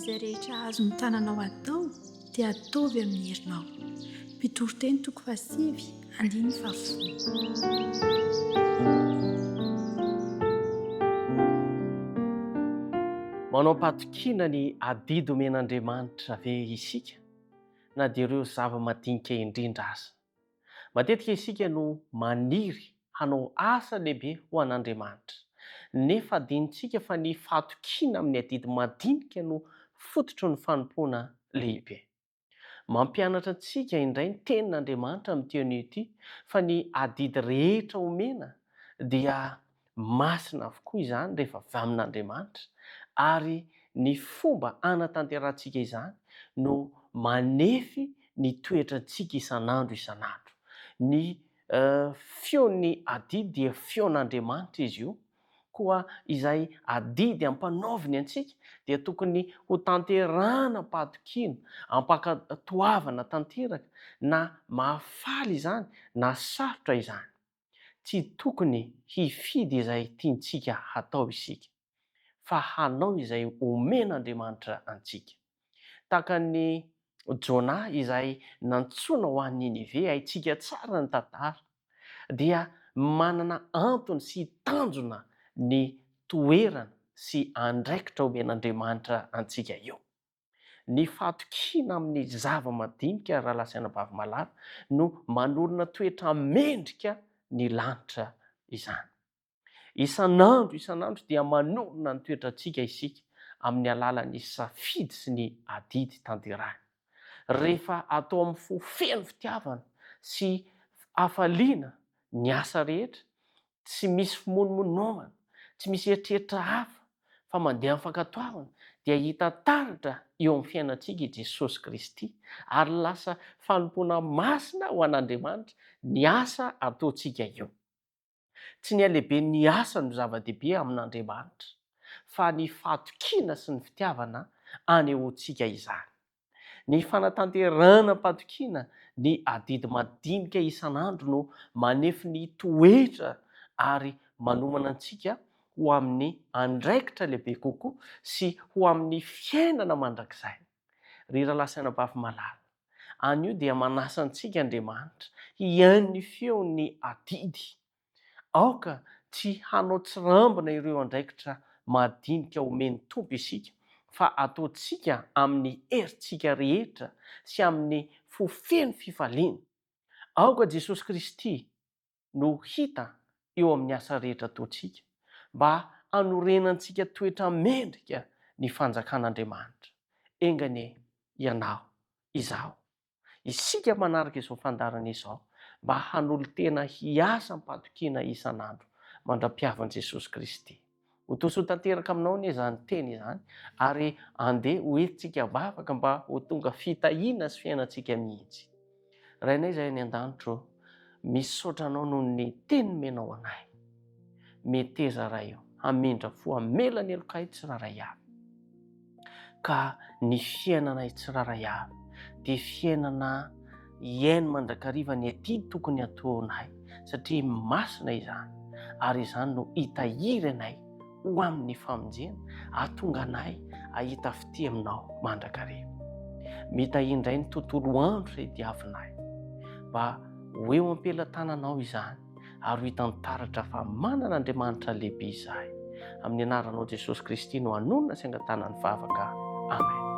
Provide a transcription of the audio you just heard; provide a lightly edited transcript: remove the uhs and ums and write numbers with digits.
Izay rehetra azon'ny tananao atao dia ataovy amin'ny herinao. Mpitoriteny toko fahasivy, andininy fahafolo. Manao am-pahatokiana ny adidy omen'Andriamanitra ve isika na dia ireo zava-madinika indrindra aza? Matetika isika no maniry hanao asa lehibe ho an'Andriamanitra, nefa adinontsika fa ny fahatokiana amin'ny adidy madinika no fototry ny fanompoana lehibe. Mampianatra antsika indray ny Tenin'Andriamanitra amin'ity anio ity fa ny adidy rehetra omena dia masina avokoa izany rehefa avy amin'Andriamanitra ary ny fomba anatanterahantsika izany no manefy ny toetrantsika isan'andro isan'andro. Ny feon'ny adidy dia feon'Andriamanitra izy io, koa izay adidy ampanaoviny antsika dia tokony ho tanterahana am-pahatokiana, am-pankatoavana tanteraka na mahafaly izany na sarotra izany. Tsy tokony hifidy izay tiantsika hatao isika, fa hanao izay omen'Andriamanitra antsika. Tahaka an'i Jona izay nantsoina ho any Ninive, haintsika tsara ny tantara, dia manana antony sy tanjona ny toerana sy andraikitra omen'Andriamanitra antsika io. Ny fahatokiana amin'ny zava-madinika, rahalahy sy anabavy malala, no manorina toetra mendrika ny lanitra izany. Isan'andro isan'andro dia manorina ny toetrantsika isika amin'ny alalan'ny safidy sy ny adidy tanterahina. Rehefa atao amin'ny fo feno fitiavana sy hafaliana ny asa rehetra, tsy misy fimonomonomana, tsy misy eritreritra hafa fa mandeha amin'ny fankatoavana dia hita taratra eo amin'ny fiainantsika i Jesosy Kristy ary lasa fanompoana masina ho an'Andriamanitra ny asa ataontsika eo. Tsy ny halehiben'ny asa no zava-dehibe amin'Andriamanitra fa ny fahatokiana sy ny fitiavana anehoantsika izany. Ny fanatanterahana am-patokiana ny adidy madinika isan'andro no manefy ny toetra ary manomana antsika ho amin'ny andraikitra lehibe kokoa sy ho amin'ny fiainana mandrakizay. Ry rahalahy sy anabavy malala, anio dia manasa antsika Andriamanitra hihaino ny feon'ny adidy Aoka tsy hanao tsirambina ireo andraikitra madinika omen'ny Tompo isika, fa ataontsika amin'ny herintsika rehetra sy amin'ny fo feno fifaliana. Aoka Jesosy Kristy no hita eo amin'ny asa rehetra ataontsika, mba hanorenantsika toetra mendrika ny fanjakan'Andriamanitra. Enga anie ianao, izaho, Isika manaraka izao fandaharana izao mba hanolo-tena hiasa am-pahatokiana isan'andro mandra-pihavan'i Jesosy Kristy. Ho toa soa tanteraka aminao anie izany teny izany ary andeha ho entintsika vavaka mba ho tonga fitahiana sy fiainantsika mihitsy. Rainay izay any an-danitra ô, misaotra Anao noho ny teny nomenao anay. Meteza Ray ô, hamindra fo hamela ny helokay tsirairay avy. Ka ny fiainanay tsirairay avy dia fiainana hiaino mandrakariva ny adidy tokony hataonay satria masina izany ary izany no hitahiry anay ho amin'ny famonjena hahatonga anay hahita fitia aminao mandrakariva. Mitahiry indray ny tontolo andro izay diavinay mba ho eo am-pelatananao izany ary ho hitany taratra fa manana Andriamanitra lehibe izahay. Amin'ny anaranao Jesosy Kristy no anonona sy angatahana ny vavaka. Amen.